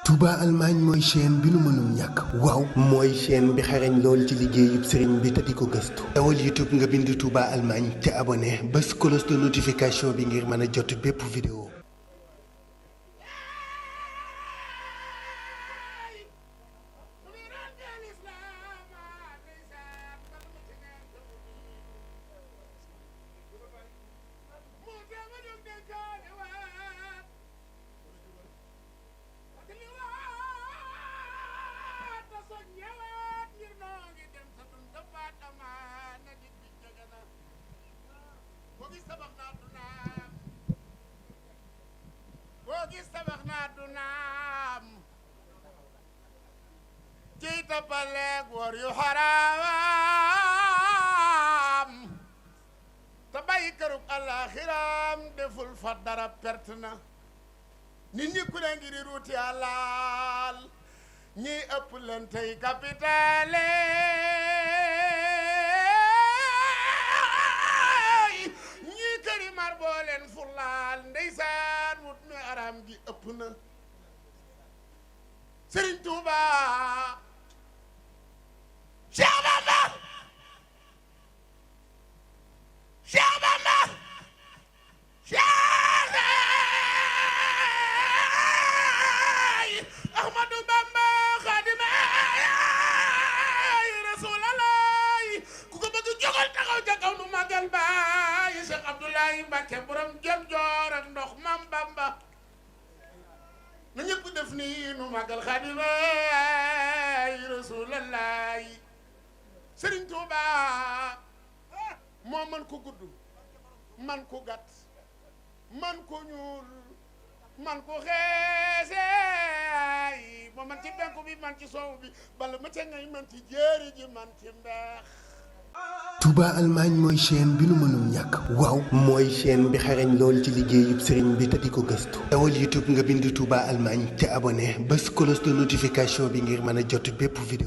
Touba Allemagne mooy chaîne bi nu mënul ñàkk waaw mooy chaîne bi xarañ lool ci liggéeyub sëriñ bi te di ko gëstu dawal YouTube nga bind Touba Allemagne te abonné bés cloche de notification bi ngir mën a jot bépp vidéo. gis tabax naa du naam ci tapaleeg wor yu xaraam te bàyyi kërug àllaaxiraam deful fa dara perte na nit ñi ku ne ngir ruuti àllaal ñi ëpp leen tey capitale ñi këri mar boo leen fulaal ndeysaan wut mi aram gi ëpp na Serigne Touba Cheikh Bamba Cheikh Bamba Cheikh Ahmadou Bamba Khadime Rasulallah ku ko bëgg jógal taxaw ca kaw nu magal baay Cheikh Abdoulaye Mbacké borom jëm joor ak ndox Mam Bamba na ñëpp def nii nu magal Khadime Rasulallah Serigne Touba moo man ko gudd man ko gàtt man ko ñuul man ko xeesey moo man ci penku bi man ci soow bi bala ma ca ngay man ci jéeri ji man ci mbeex Touba Allemagne mooy chaîne bi nu mënul ñàkk waaw mooy chaîne bi xarañ lool ci liggéeyub sëriñ bi te di ko gëstu dawal YouTube nga bind Touba Allemagne te abonné bés cloche de notification bi ngir mën a jot bépp vidéo.